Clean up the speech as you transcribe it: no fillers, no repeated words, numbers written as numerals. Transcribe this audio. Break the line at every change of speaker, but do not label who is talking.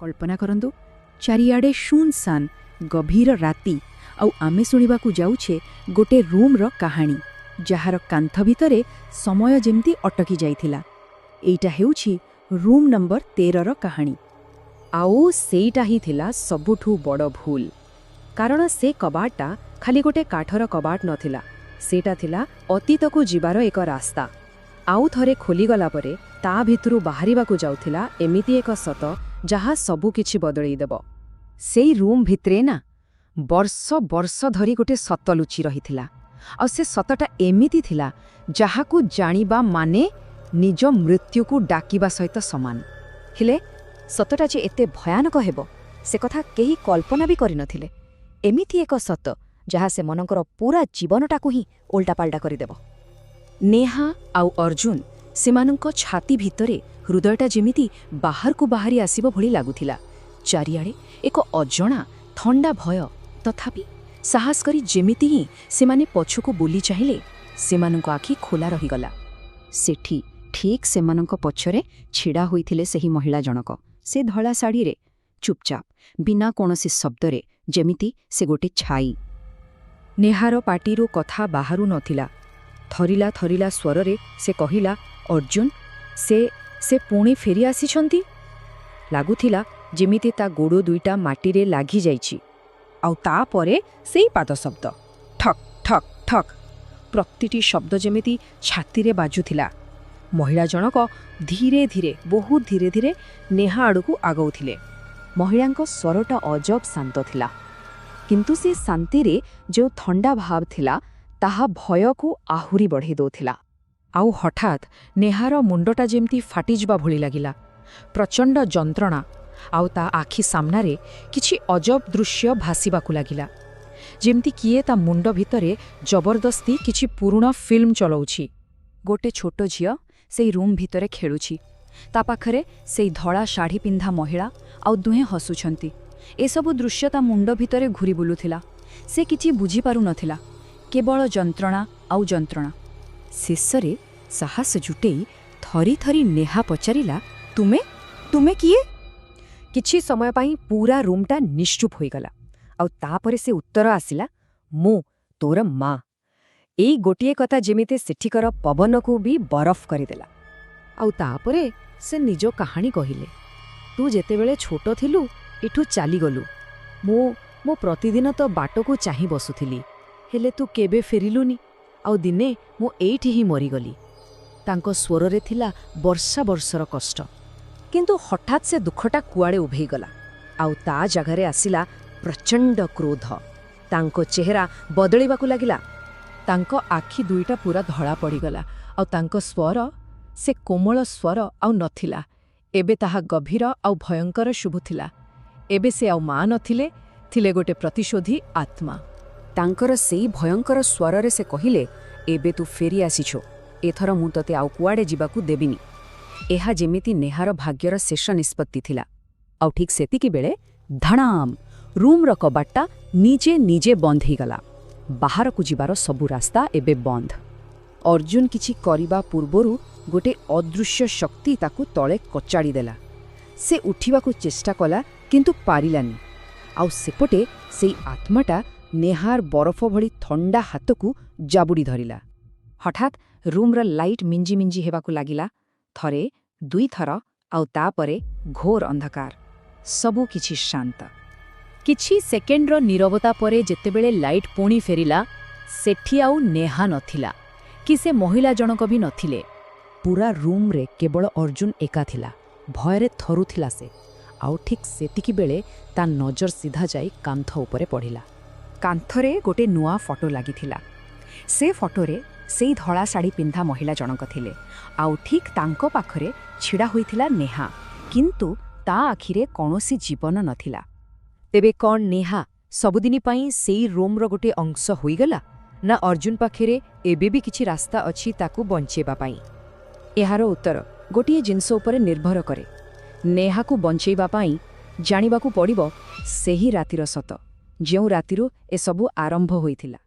କଳ୍ପନା କରନ୍ତୁ, ଚାରିଆଡ଼େ ଶୂନଶାନ ଗଭୀର ରାତି ଆଉ ଆମେ ଶୁଣିବାକୁ ଯାଉଛେ ଗୋଟେ ରୁମ୍ର କାହାଣୀ, ଯାହାର କାନ୍ଥ ଭିତରେ ସମୟ ଯେମିତି ଅଟକି ଯାଇଥିଲା। ଏଇଟା ହେଉଛି ରୁମ୍ ନମ୍ବର 13ର କାହାଣୀ। ଆଉ ସେଇଟା ହିଁ ଥିଲା ସବୁଠୁ ବଡ଼ ଭୁଲ, କାରଣ ସେ କବାଟଟା ଖାଲି ଗୋଟେ କାଠର କବାଟ ନଥିଲା। ସେଇଟା ଥିଲା ଅତୀତକୁ ଯିବାର ଏକ ରାସ୍ତା। ଆଉ ଥରେ ଖୋଲିଗଲା ପରେ ତା ଭିତରୁ ବାହାରିବାକୁ ଯାଉଥିଲା ଏମିତି ଏକ ସତ, ଯାହା ସବୁ କିଛି ବଦଳେଇ ଦେବ। ସେଇ ରୁମ୍ ଭିତରେ ନା ବର୍ଷ ବର୍ଷ ଧରି ଗୋଟେ ସତ ଲୁଚି ରହିଥିଲା। ଆଉ ସେ ସତଟା ଏମିତି ଥିଲା, ଯାହାକୁ ଜାଣିବା ମାନେ ନିଜ ମୃତ୍ୟୁକୁ ଡାକିବା ସହିତ ସମାନ। ହେଲେ ସତଟା ଯେ ଏତେ ଭୟାନକ ହେବ, ସେ କଥା କେହି କଳ୍ପନା ବି କରିନଥିଲେ। ଏମିତି ଏକ ସତ, ଯାହା ସେମାନଙ୍କର ପୂରା ଜୀବନଟାକୁ ହିଁ ଓଲଟାପାଲଟା କରିଦେବ। ନେହା ଆଉ ଅର୍ଜୁନ, ସେମାନଙ୍କ ଛାତି ଭିତରେ ହୃଦୟଟା ଯେମିତି ବାହାରକୁ ବାହାରି ଆସିବ ଭଳି ଲାଗୁଥିଲା। ଚାରିଆଡ଼େ ଏକ ଅଜଣା ଥଣ୍ଡା ଭୟ। ତଥାପି ସାହସ କରି ଯେମିତି ହିଁ ସେମାନେ ପଛକୁ ବୁଲି ଚାହିଁଲେ, ସେମାନଙ୍କ ଆଖି ଖୋଲା ରହିଗଲା। ସେଠି ଠିକ୍ ସେମାନଙ୍କ ପଛରେ ଛିଡ଼ା ହୋଇଥିଲେ ସେହି ମହିଳା ଜଣକ, ସେ ଧଳା ଶାଢ଼ୀରେ, ଚୁପଚାପ, ବିନା କୌଣସି ଶବ୍ଦରେ, ଯେମିତି ସେ ଗୋଟେ ଛାଇ। ନେହାର ପାଟିରୁ କଥା ବାହାରୁ ନଥିଲା। ଥରିଲା ଥରିଲା ସ୍ୱରରେ ସେ କହିଲା, "ଅର୍ଜୁନ, ସେ ପୁଣି ଫେରି ଆସିଛନ୍ତି?" ଲାଗୁଥିଲା ଯେମିତି ତା ଗୋଡ଼ ଦୁଇଟା ମାଟିରେ ଲାଗିଯାଇଛି। ଆଉ ତାପରେ ସେଇ ପାଦ ଶବ୍ଦ, ଠକ୍ ଠକ୍ ଠକ୍। ପ୍ରତିଟି ଶବ୍ଦ ଯେମିତି ଛାତିରେ ବାଜୁଥିଲା। ମହିଳା ଜଣକ ଧୀରେ ଧୀରେ, ବହୁତ ଧୀରେ ଧୀରେ ନେହା ଆଡ଼କୁ ଆଗଉଥିଲେ। ମହିଳାଙ୍କ ସ୍ୱରଟା ଅଜବ ଶାନ୍ତ ଥିଲା, କିନ୍ତୁ ସେ ଶାନ୍ତିରେ ଯେଉଁ ଥଣ୍ଡା ଭାବ ଥିଲା, ତାହା ଭୟକୁ ଆହୁରି ବଢ଼େଇ ଦେଉଥିଲା। ଆଉ ହଠାତ୍ ନେହାର ମୁଣ୍ଡଟା ଯେମିତି ଫାଟିଯିବା ଭଳି ଲାଗିଲା। ପ୍ରଚଣ୍ଡ ଯନ୍ତ୍ରଣା, ଆଉ ତା ଆଖି ସାମ୍ନାରେ କିଛି ଅଜବ ଦୃଶ୍ୟ ଭାସିବାକୁ ଲାଗିଲା, ଯେମିତି କିଏ ତା ମୁଣ୍ଡ ଭିତରେ ଜବରଦସ୍ତି କିଛି ପୁରୁଣା ଫିଲ୍ମ ଚଲାଉଛି। ଗୋଟେ ଛୋଟ ଝିଅ ସେଇ ରୁମ୍ ଭିତରେ ଖେଳୁଛି। ତା ପାଖରେ ସେଇ ଧଳା ଶାଢ଼ୀ ପିନ୍ଧା ମହିଳା, ଆଉ ଦୁହେଁ ହସୁଛନ୍ତି। ଏସବୁ ଦୃଶ୍ୟ ତା ମୁଣ୍ଡ ଭିତରେ ଘୁରି ବୁଲୁଥିଲା। ସେ କିଛି ବୁଝିପାରୁନଥିଲା, କେବଳ ଯନ୍ତ୍ରଣା ଆଉ ଯନ୍ତ୍ରଣା। ଶେଷରେ ସାହସ ଜୁଟେଇ ଥରି ଥରି ନେହା ପଚାରିଲା, "ତୁମେ? ତୁମେ କିଏ?" କିଛି ସମୟ ପାଇଁ ପୁରା ରୁମ୍ଟା ନିଶ୍ଚୁପ ହୋଇଗଲା। ଆଉ ତାପରେ ସେ ଉତ୍ତର ଆସିଲା, "ମୁଁ ତୋର ମା।" ଏଇ ଗୋଟିଏ କଥା ଯେମିତି ସେଠିକାର ପବନକୁ ବି ବରଫ କରିଦେଲା। ଆଉ ତାପରେ ସେ ନିଜ କାହାଣୀ କହିଲେ, "ତୁ ଯେତେବେଳେ ଛୋଟ ଥିଲୁ, ଏଠୁ ଚାଲିଗଲୁ। ମୁଁ ପ୍ରତିଦିନ ତୋ ବାଟକୁ ଚାହିଁ ବସୁଥିଲି, ହେଲେ ତୁ କେବେ ଫେରିଲୁନି। ଆଉ ଦିନେ ମୁଁ ଏଇଠି ହିଁ ମରିଗଲି।" ତାଙ୍କ ସ୍ୱରରେ ଥିଲା ବର୍ଷ ବର୍ଷର କଷ୍ଟ। କିନ୍ତୁ ହଠାତ୍ ସେ ଦୁଃଖଟା କୁଆଡ଼େ ଉଭେଇଗଲା, ଆଉ ତା ଜାଗାରେ ଆସିଲା ପ୍ରଚଣ୍ଡ କ୍ରୋଧ। ତାଙ୍କ ଚେହେରା ବଦଳିବାକୁ ଲାଗିଲା। ତାଙ୍କ ଆଖି ଦୁଇଟା ପୁରା ଧଳା ପଡ଼ିଗଲା, ଆଉ ତାଙ୍କ ସ୍ୱର, ସେ କୋମଳ ସ୍ୱର ଆଉ ନଥିଲା। ଏବେ ତାହା ଗଭୀର ଆଉ ଭୟଙ୍କର ଶୁଭୁଥିଲା। ଏବେ ସେ ଆଉ ମା ନଥିଲେ, ଥିଲେ ଗୋଟେ ପ୍ରତିଶୋଧୀ ଆତ୍ମା। ତାଙ୍କର ସେଇ ଭୟଙ୍କର ସ୍ୱରରେ ସେ କହିଲେ, "ଏବେ ତୁ ଫେରି ଆସିଛୁ। ଏଥର ମୁଁ ତତେ ଆଉ କୁଆଡ଼େ ଯିବାକୁ ଦେବିନି।" ଏହା ଯେମିତି ନେହାର ଭାଗ୍ୟର ଶେଷ ନିଷ୍ପତ୍ତି ଥିଲା। ଆଉ ଠିକ୍ ସେତିକି ବେଳେ ଧଣାମ୍! ରୁମ୍ର କବାଟଟା ନିଜେ ନିଜେ ବନ୍ଦ ହେଇଗଲା। ବାହାରକୁ ଯିବାର ସବୁ ରାସ୍ତା ଏବେ ବନ୍ଦ। ଅର୍ଜୁନ କିଛି କରିବା ପୂର୍ବରୁ ଗୋଟେ ଅଦୃଶ୍ୟ ଶକ୍ତି ତାକୁ ତଳେ କଚାଡ଼ି ଦେଲା। ସେ ଉଠିବାକୁ ଚେଷ୍ଟା କଲା, କିନ୍ତୁ ପାରିଲାନି। ଆଉ ସେପଟେ ସେଇ ଆତ୍ମାଟା ନେହାର ବରଫ ଭଳି ଥଣ୍ଡା ହାତକୁ ଜାବୁଡ଼ି ଧରିଲା। ହଠାତ୍ ରୁମ୍ର ଲାଇଟ୍ ମିଞ୍ଜି ମିଞ୍ଜି ହେବାକୁ ଲାଗିଲା, ଥରେ, ଦୁଇଥର, ଆଉ ତାପରେ ଘୋର ଅନ୍ଧକାର। ସବୁ କିଛି ଶାନ୍ତ। କିଛି ସେକେଣ୍ଡର ନୀରବତା ପରେ ଯେତେବେଳେ ଲାଇଟ୍ ପୁଣି ଫେରିଲା, ସେଠି ଆଉ ନେହା ନଥିଲା କି ସେ ମହିଳା ଜଣକ ବି ନଥିଲେ। ପୁରା ରୁମ୍ରେ କେବଳ ଅର୍ଜୁନ ଏକା ଥିଲା। ଭୟରେ ଥରୁଥିଲା ସେ। ଆଉ ଠିକ୍ ସେତିକି ବେଳେ ତା ନଜର ସିଧା ଯାଇ କାନ୍ଥ ଉପରେ ପଡ଼ିଲା। କାନ୍ଥରେ ଗୋଟେ ନୂଆ ଫଟୋ ଲାଗିଥିଲା। ସେ ଫଟୋରେ ସେଇ ଧଳା ଶାଢ଼ୀ ପିନ୍ଧା ମହିଳା ଜଣକ ଥିଲେ, ଆଉ ଠିକ୍ ତାଙ୍କ ପାଖରେ ଛିଡ଼ା ହୋଇଥିଲା ନେହା, କିନ୍ତୁ ତା ଆଖିରେ କୌଣସି ଜୀବନ ନଥିଲା। ତେବେ କ'ଣ ନେହା ସବୁଦିନ ପାଇଁ ସେଇ ରୁମ୍ର ଗୋଟେ ଅଂଶ ହୋଇଗଲା, ନା ଅର୍ଜୁନ ପାଖରେ ଏବେ ବି କିଛି ରାସ୍ତା ଅଛି ତାକୁ ବଞ୍ଚେଇବା ପାଇଁ? ଏହାର ଉତ୍ତର ଗୋଟିଏ ଜିନିଷ ଉପରେ ନିର୍ଭର କରେ। ନେହାକୁ ବଞ୍ଚେଇବା ପାଇଁ ଜାଣିବାକୁ ପଡ଼ିବ ସେହି ରାତିର ସତ, ଯେଉଁ ରାତିରୁ ଏସବୁ ଆରମ୍ଭ ହୋଇଥିଲା।